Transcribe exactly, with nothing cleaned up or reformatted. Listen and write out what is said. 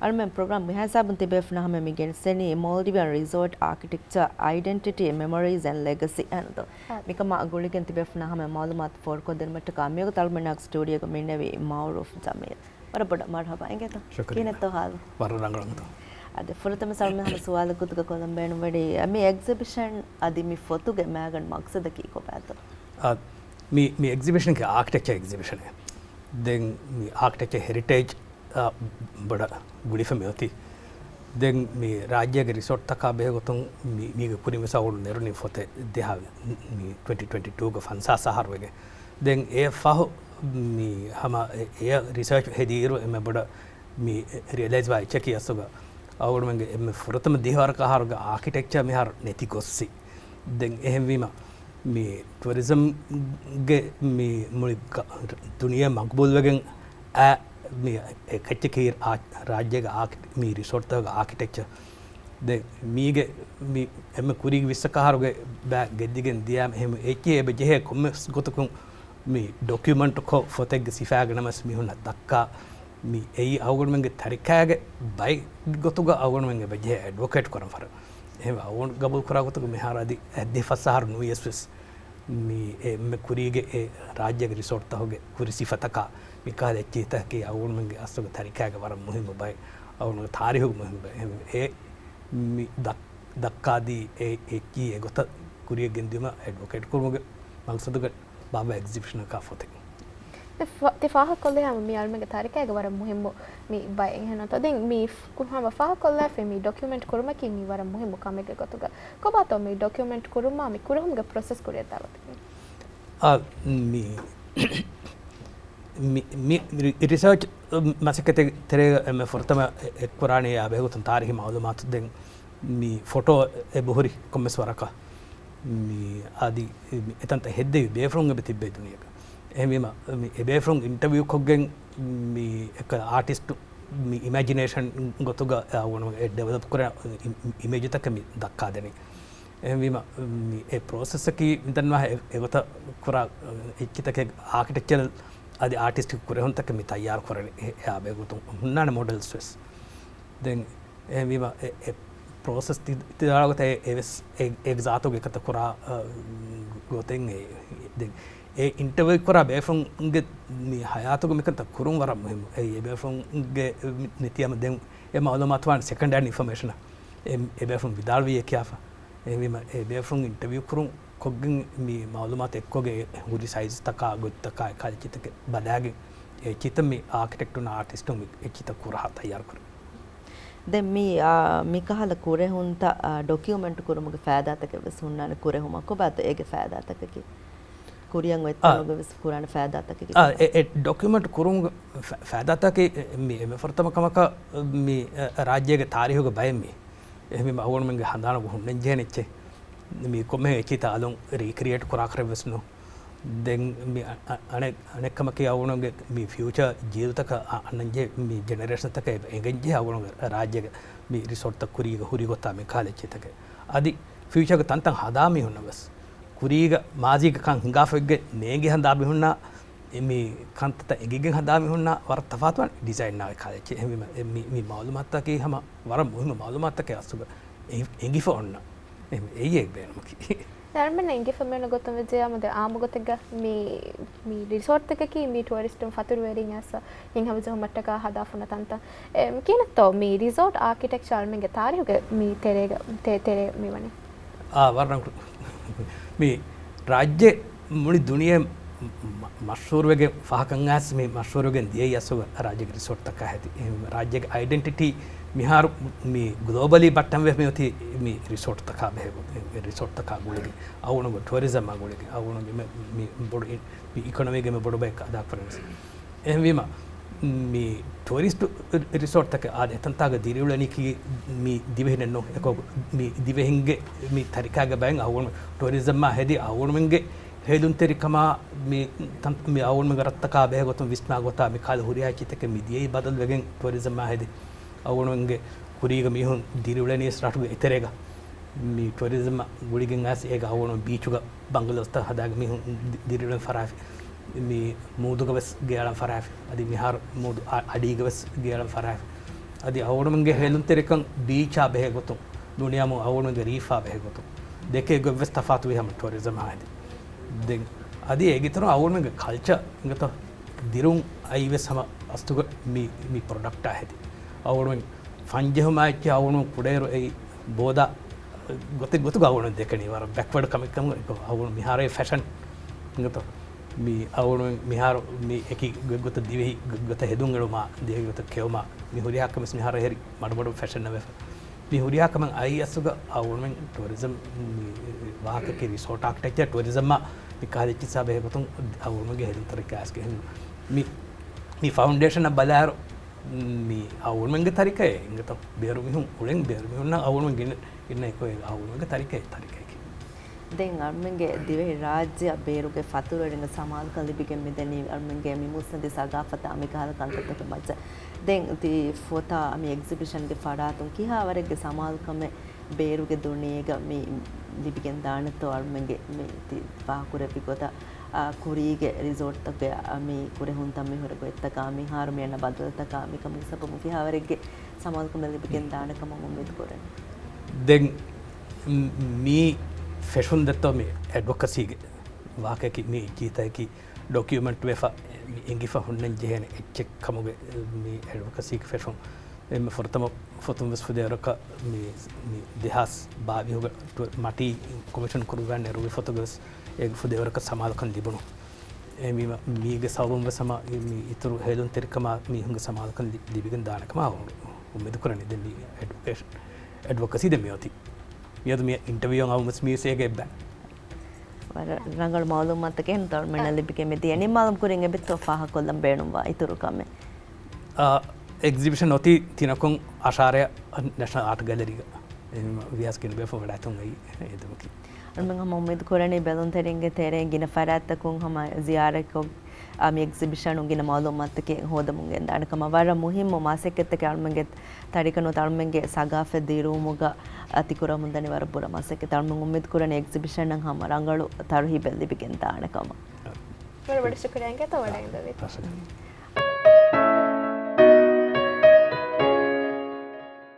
އަޅުމެން ޕްރޮގްރާމް މިހާ ހިސާބުން ތިބޭފުޅުންނާ ހަމަ މި ގެނެސްދެނީ މޯލްޑިވިއަން ރިސޯޓް އާކިޓެކްޗާ އައިޑެންޓިޓީ މެމޮރީސް އެންޑް ލެގަސީ އެންޑް މިކަމާ ގުޅިގެން ތިބޭފުޅުންނާ ހަމަ މައުލޫމާތު ފޯރުކޮށްދިނުމަށްޓަކާ މިވަގުތު އަޅުމެންނާ ސްޓޫޑިއޯގަ މިންނެވީ މައުރޫފް ޖަމީލް. ވަރަށް ބޮޑަށް މަރުހަބާ. އިނގޭތޯ؟ ޝުކުރިއްޔާ. ކިހިނެއްތޯ ހާލު؟ ވަރަށް ރަނގަޅު. އަދި ފުރަތަމަ ސަލްމީ ހަމަ ސުވާލެއް ގޮތުގަ ކޮށްލަން ބޭނުންވަނީ، މި އެގްޒިބިޝަން އަދި މި ފޮތުގެ މައިގަނޑު މަގްސަދަކީ ކޮބާތޯ؟ އާ، މި، މި އެގްޒިބިޝަނަކީ އާކިޓެކްޗަ އެގްޒިބިޝަނެއް. ދެން މި އާކިޓެކްޗަ ހެރިޓޭޖް، އާ، ބޮޑަށް ގުޅިފަ މިއޮތީ. ދެން މި ރާއްޖޭގެ ރިސޯޓްތަކާ ބެހޭގޮތުން މި، މީގެ ކުރިން ވެސް އަޅުގަނޑު ނެރުނީ ފޮތެއް ދެހާ، މި ޓްވެންޓީ ޓްވެންޓީ ޓޫގެ ފަންސާސް އަހަރު ވެގެން. ދެން އެ ފަހު މި ހަމަ އެ، އެ ރިސާޗް ހެދިއިރު އެންމެ ބޮޑަށް މި ރިއަލައިޒް ވާ އެއްޗަކީ އަސްލުގަ އަޅުގަނޑުމެންގެ އެންމެ ފުރަތަމަ ދިހަވަރަކަށް އަހަރުގެ އާކިޓެކްޗާ މިހާރު ނެތި ގޮއްސި. ދެން އެހެންވީމަ، މި ޓުއަރިޒަމްގެ މި މުޅި ގަ-، ދުނިޔެ މަގުބޫލުވެގެން އާ، މި އެކައްޗަކީ އާ-، ރާއްޖޭގެ އާކި-، މި ރިސޯޓްތަކުގެ އާކިޓެކްޗާ. ދެން މީގެ މި އެންމެ ކުރީގެ ވިއްސަކަށް އަހަރުގެ ބައި ގެއްލިގެން ދިޔައިމަ އެހެން އެއްޗެހި އެބަ ޖެހޭ ކޮންމެސް ގޮތަކުން މި ޑޮކިއުމެންޓްކޮށް ފޮތެއްގެ ސިފައިގެ ނަމަސް މީހުންނަށް ދައްކާ، މި އެއީ އަޅުގަނޑުމެންގެ ތަރިކާގެ ބައެއް ގޮތުގަ އަޅުގަނޑުމެން އެބަ ޖެހޭ އެޑްވޮކޭޓް ކުރަން ފަރު. އެހެންވެ އަޅުގަނޑު ގަބޫލު ކުރާ ގޮތުގަ މިހާރު އަދި އަދި ފަސް އަހަރު ނުވިޔަސް ވެސް މި އެންމެ ކުރީގެ އެ ރާއްޖޭގެ ރިސޯޓްތަކުގެ ކުރި ސިފަތަކާ މިކަހަލަ އެއްޗިހިތަކަކީ އަޅުގަނޑުމެންގެ އަސްލުގެ ތަރިކާގެ ވަރަށް މުހިއްމު ބައެއް، އަޅުގަނޑުގެ ތާރީހުގެ މުހިއްމު ބައެއް. އެ މި ދައް-، ދައްކާދީ އެ އެއްޗިހި އެގޮތަށް ކުރިއަށް ގެންދިއުމަށް އެޑްވޮކޭޓް ކުރުމުގެ މަގްސަދުގަ ބާއްވާ އެގްޒިބިޝަނަކާ ފޮތެއް. ދެ ފ-، ތި ފާހަގަކޮށްލި ހަމަ މި އަޅުމެންގެ ތާރިކާގެ ވަރަށް މުހިއްމު މި ބައެއް އެހެންތޯ. ދެން މި ފް-، ކު-، ހަމަ ފާހަގަކޮށްލާފައި މި ޑޮކިއުމެންޓް ކުރުމަކީ މި ވަރަށް މުހިއްމު ކަމެއްގެ ގޮތުގަ. ކޮބާތޯ މި ޑޮކިއުމެންޓް ކުރުމާ މި ކުރެހުމުގެ ޕްރޮސެސް ކުރިއަށް ދާ ގޮތަކީ؟ އާ، މި، މި، މި ރި-، ރިސާޗް މަސައްކަތެއް ތެރޭގަ އެންމެ ފުރަތަމަ އެ-، އެއްކުރާނީ އާ ބެހޭގޮތުން ތާރީހީ މައުލޫމާތު. ދެން މި ފޮޓޯ އެބަހުރި ކޮންމެސް ވަރަކަށް މި އަދި އެތަންތަން ހެއްދެވި ބޭފުޅުން އެބަ ތިއްބެވި ދުނިޔޭގަ. އެހެންވީމަ، މި އެބޭފުޅުން އިންޓަވިއު ކޮށްގެން މި އެކަ އާޓިސްޓު މި އިމޭޖިނޭޝަން ގޮތުގަ އަޅުގަނޑު އެ ޑިވެލޮޕް ކުރާ އި-، އި-، އިމޭޖުތަކެއް މި ދައްކާދެނީ. އެހެންވީމަ، މި އެ ޕްރޮސެސްއަކީ މިދަންނަވާ އެ-، އެގޮތަށް ކުރާ އެއްޗިތަކެއް އާކިޓެކްޗަރަލް އަދި އާޓިސްޓިކް ކުރެހުންތަކެއް މި ތައްޔާރު ކުރަނީ. އެ-، އެއާ ބެހޭގޮތުން ހުންނާނެ މޮޑެލްސް ވެސް. ދެން އެހެންވީމަ، އެ، އެ ޕްރޮސެސް ތި-، ތި ދާޅުގޮތަށް އެ، އެވެސް އެ، އެ ޒާތުގެ އެކަތަ ކުރާ، އަ، ގޮތެއް އެ، ދެން އެ އިންޓަވިއު ކުރާ ބޭފުޅުންގެ މި ހަޔާތުގެ މިކަންތައް ކުރުން ވަރަށް މުހިއްމު. އެ، އެ ބޭފުޅުންގެ ނެތިއަމަ ދެން އެ މައުލޫމާތު ވާން ސެކަންޑް ހޭންޑް އިންފޮމޭޝަނަށް އެ، އެ ބޭފުޅުން ވިދާޅުވިއޭ ކިޔާފަ. އެހެންވީމަ، އެ ބޭފުޅުން އިންޓަވިއު ކުރުން ކޮށްގެން މި މައުލޫމާތު އެއްކޮށްގެން ހުރި ސައިޒްތަކާ، ގޮތްތަކާ، އެކަހަލަ އެއްޗިތަކެއް ބަލާގެން، އެ އެއްޗިތައް މި އާކިޓެކްޓުން އާޓިސްޓުން މި އެއްޗިތައް ކުރަހާ ތައްޔާރު ކުރަން. ދެން މި، އާ، މިކަހަލަ ކުރެހުންތައް، އާ، ޑޮކިއުމެންޓް ކުރުމުގެ ފައިދާތަކެއް ވެސް ހުންނާނެ ކުރެހުމަށް. ކޮބާތޯ އޭގެ ފައިދާތަކަކީ؟ ކުރިއަށް އޮތް އާ. ތަނުގެ ވެސް ކުރާނެ ފައިދާތަކަކީ އާ، ކޮބާ؟ އެ، އެ ޑޮކިއުމެންޓް ކުރުމުގެ ފަ-، ފައިދާތަކަކީ މި އެންމެ ފުރަތަމަ ކަމަކަށް މި، އަ، ރާއްޖޭގެ ތާރީހުގެ ބައެއް މި. އެހެންވީމަ އަޅުގަނޑުމެންގެ ހަނދާނަށް ހުންނަން ޖެހޭނެ އެއްޗެއް. މި ކޮންމެހެން އެއްޗިތައް އަލުން ރީކްރިއޭޓް ކުރާކަށް ވެސް ނޫން. ދެން މި އަ-، އަ-، އަނެއް، އަނެއް ކަމަކީ އަޅުގަނޑުގެ މި ފިއުޗާ ޖީލުތަކަށް އަ-، އަންނަން ޖެހޭ، މި ޖެނެރޭޝަންތަކަށް އެނގެން ޖެހޭ އަޅުގަނޑު ރާއްޖޭގެ މި ރިސޯޓްތައް ކުރީގަ ހުރި ގޮތާ މި ކަހަލަ އެއްޗިތަކެއް. އަދި ފިއުޗާގެ ތަންތަން ހަދާ މީހުންނަށް ވެސް ކުރީގަ މާޒީގެ ކަން ހިނގާފައިގެ ނޭނގި ހަނދާ މީހުންނާ މި ކަންތައްތައް އެނގިގެން ހަދާ މީހުންނާ ވަރަށް ތަފާތުވާނެ ޑިޒައިން އާ ކަހަލަ އެއްޗެއް. އެހެންވީމަ، އެ މި، މި މައުލޫމާތުތަކީ ހަމަ ވަރަށް މުހިއްމު މައުލޫމާތުތަކެއް އަސްލުގަ އެ-، އެނގިފަ އޮންނަ. އެ-، އެއީ އެ ބޭނުމަކީ. ދެން އަޅުމެންނަށް އެނގިފަ މިއޮންނަ ގޮތުން ވެއްޖެޔާމު ދެން އާއްމު ގޮތެއްގަ މި، މި ރިސޯޓްތަކަކީ މި ޓުއަރިސްޓުން ފަތުރުވެރިން އައިސް ހިތްހަމަޖެހުމަށްޓަކާ ހަދާފަ ހުންނަ ތަންތަން. އެ، މި ކިހިނެއްތޯ މި ރިސޯޓް އާކިޓެކްޗާ އަޅުމެންގެ ތާރީހުގެ މި ތެރޭގަ، ތެ-، ތެރޭ މި ވަނީ؟ އާ، ވަރަށް ރަނގަޅު. މި ރާއްޖެ މުޅި ދުނިޔެ މަ-، މަޝްހޫރުވެގެން ފަހަކަށް އައިސް މި މަޝްހޫރުވެގެން ދިޔައީ އަސްލު ރާއްޖޭގެ ރިސޯޓްތަކާ ހެދި. އެހެން ރާއްޖޭގެ އައިޑެންޓިޓީ މިހާރު މި ގްލޯބަލީ ބައްޓަންވެ މި އޮތީ މި ރިސޯޓްތަކާ ބެހޭގޮތުން، ރިސޯޓްތަކާ ގުޅިގެން، އަޅުގަނޑުގެ ޓުއަރިޒަމާ ގުޅިގެން، އަޅުގަނޑުގެ މި، މި ބޮޑު އި-، މި އިކޮނޮމީގެ މި ބޮޑު ބައެއް އަދާކުރަން ވެސް. އެހެންވީމަ، މި ޓޫރިސްޓު ރި-، ރިސޯޓްތަކެއް އާދެ، އެތަންތާގަ ދިރިއުޅެނީކީ މި ދިވެހިނެއް ނޫން. އެކޮ މި ދިވެހިންގެ މި ތަރިކާގެ ބައެއް އަޅުގަނޑު ޓޫރިޒަމާ ހެދި އަޅުގަނޑުމެންގެ ހޭލުންތެރިކަމާ މި ތަން-، މި އަޅުގަނޑުމެންގެ ރަށްތަކާ ބެހޭގޮތުން ވިސްނާ ގޮތާ މި ކަހަލަ ހުރިހާ އެއްޗިތަކެއް މި ދިޔައީ ބަދަލުވެގެން ޓޫރިޒަމާ ހެދި. އަޅުގަނޑުމެންގެ ކުރީގަ މީހުން ދިރިއުޅެނީސް ރަށުގެ އެތެރޭގަ. މި ޓޫރިޒަމް ގުޅިގެން އައިސް އޭގަ އަޅުގަނޑު ބީޗުގަ ބަންގަލޯސްތައް ހަދާގެން މީހުން ދި-، ދިރިއުޅެން ފަރާފި. މި މޫދުގަ ވެސް ގެއަޅަން ފަރާފި. އަދި މިހާރު މޫދު އަ-، އަޑީގަ ވެސް ގެއަޅަން ފަރާފި. އަދި އަޅުގަނޑުމެންގެ ހެލުންތެރިކަން ބީޗާ ބެހޭ ގޮތުން، ދުނިޔެ އަމު އަޅުގަނޑުމެންގެ ރީފާ ބެހޭ ގޮތުން ދެކޭ ގޮތްވެސް ތަފާތުވީ ހަމަ ޓުއަރިޒަމާ ހެދި. ދެން އަދި އޭގެ އިތުރުން އަޅުގަނޑުމެންގެ ކަލްޗަރ އިނގޭތޯ ދިރުން އައީވެސް ހަމަ އަސްތުގަ މި، މި ޕްރޮޑަކްޓާ ހެދި. އަޅުގަނޑުމެން ފަންޖެހުމާ އެއްޗެއް އަޅުގަނޑުމެން ކުޑައިރު އެއީ ބޯދާ ގޮތެއް ގޮތުގަ އަޅުގަނޑު ދެކެނީ ވަރަށް ބެކްވަޑް ކަމެއް ކަމުގަ. އަޅުގަނޑު މިހާރު އެ ފެޝަން އިނގޭތޯ މި އަޅުގަނޑު މިހާރު މި އެކި ގޮތްގޮތަށް ދިވެހި ގޮތްގޮތަށް ހެދުން އެޅުމާ، ދިވެހި ގޮތަށް ކެއުމާ، މި ހުރިހާ ކަމެއް މިހާރު އެހެރީ މަޑުމަޑުން ފެޝަން އަވެފަ. މި ހުރިހާ ކަމެއް އައީ އަސްލުގަ އަޅުގަނޑުމެން ޓުއަރިޒަމް މި ވާހަކައަކީ ރިސޯޓް އާކިޓެކްޗަރ ޓުއަރިޒަމްއާ މި ކާލެއްޗިއްސާ ބެހޭ ގޮތުން އަޅުގަނޑުމެންގެ ހެލުންތެރިކައިސްގެ ހެން މި، މި ފައުންޑޭޝަނަށް ބަލާއިރު މި އަޅުގަނޑުމެންގެ ތަރިކައެއް އިނގޭތޯ ބޭރު މީހުން އުޅެން ބޭރު މީހުންނަށް އަޅުގަނޑުމެން ގެން އިންނަ އެކޮއެއް އަޅުގަނޑުމެންގެ ތަރިކައެއް ތަރިކައެކޭ. ދެން އަޅުމެންގެ ދިވެހި ރާއްޖެއަށް ބޭރުގެ ފަތުރުވެރިންގެ ސަމާލުކަން ލިބިގެން މިދެނީ އަޅުމެންގެ މި މުއްސަނދި ސަގާފަތާ މިކަހަލަ ކަންތައްތަކެއް މައްޗަށް. ދެން ތި ފޮތާ މި އެގްޒިބިޝަންގެ ފަރާތުން ކިހާވަރެއްގެ ސަމާލުކަމެއް ބޭރުގެ ދުނިޔޭގަ މި ލިބިގެން ދާނެތޯ އަޅުމެންގެ މި ތި ފާހަގަކުރެއްވި ގޮތަށް، އާ، ކުރީގެ ރިސޯޓްތަކުގެ، އާ، މި ކުރެހުންތައް މި ހުރި ގޮތްތަކާ މިހާރު މި އަންނަ ބަދަލުތަކާ މިކަމުގެ ސަބަބުން ކިހާވަރެއްގެ ސަމާލުކަމެއް ލިބިގެން ދާނެ ކަމަށް އުއްމީދު ކުރަން. ދެން މި ފެށުން ދެއްތޯ މި އެޑްވޮކަސީގެ ވާހަކައަކީ މި ޖީތައަކީ ޑޮކިއުމެންޓް ވެފަ މި އެނގިފަ ހުންނަން ޖެހޭނެ އެއްޗެއް ކަމުގެ މި އެޑްވޮކަސީގެ ފެށުން އެންމެ ފުރަތަމަ ފޮތުން ވެސް ފުދޭވަރަކަށް މި، މި ދެހާސް ބާވީހުގަ މަޓީ ކޮމިޝަން ކުރުއްވާ ނެރުވި ފޮތުގަ ވެސް އޭގެ ފުދޭވަރަކަށް ސަމާލުކަން ލިބުނު. އެ މީ، މީގެ ސަބަބުން ވެސް ހަމަ މި އިތުރު ހެލުންތެރިކަމާ މީހުންގެ ސަމާލުކަން ލި-، ލިބިގެން ދާނެ ކަމަށް އުއްމީދު ކުރަނީ. ދެން މި އެޑްވޮކޭޝަން، އެޑްވޮކަސީ ދެން މި އޮތީ. މިއަދު މި އިންޓަވިއު އައުމަސް މީސް އޭގެ އެއްބަ. ވަރަށް ރަނގަޅު މައުލޫމާތަކެއް ތަރުމެންނަށް ލިބިގެން މިދިޔަ. ނިންމާލުމުގެ ކުރިން އެބިތޯ ފާހަގަކޮށްލަން ބޭނުންވާ އިތުރު ކަމެއް؟ އާ، އެގްޒިބިޝަން އޮތީ ތިނަކުން އަށާރައަށް ނޭޝަނަލް އާޓް ގެލަރީގަ. ވިޔާސް ގިނަ ބޭފުޅުން ވަޑައިގެން އައީ އެދުމަކީ. އަޅުމެން ހަމަ އުއްމީދު ކުރަނީ ބެލުންތެރިންގެ ތެރޭ ގިނަ ފަރާތްތަކުން ހަމަ ޒިޔާރަތްކޮށް، އާ، މި އެގްޒިބިޝަނުން ގިނަ މައުލޫމާތުތަކެއް ހޯދަމުން ގެންދާނެ ކަމަށް. ވަރަށް މުހިއްމު މަސައްކަތްތަކެއް އަޅުމެންގެ ތަރިކަނު އަޅުމެންގެ ސަގާފަތް ދިރުވުމުގަ އަތިކުރަމުންދަނީ ވަރަށް ބުރަ މަސައްކަތް. އަޅުމެން އުއްމީދު ކުރަނީ އެގްޒިބިޝަނަށް ހަމަ ރަނގަޅު ތަރުހީބެއް ލިބިގެން ދާނެ ކަމަށް. ވަރަށް ބޮޑަށް ޝުކުރިއްޔާ އިނގޭތޯ ވަޑައިގެންދެވީ.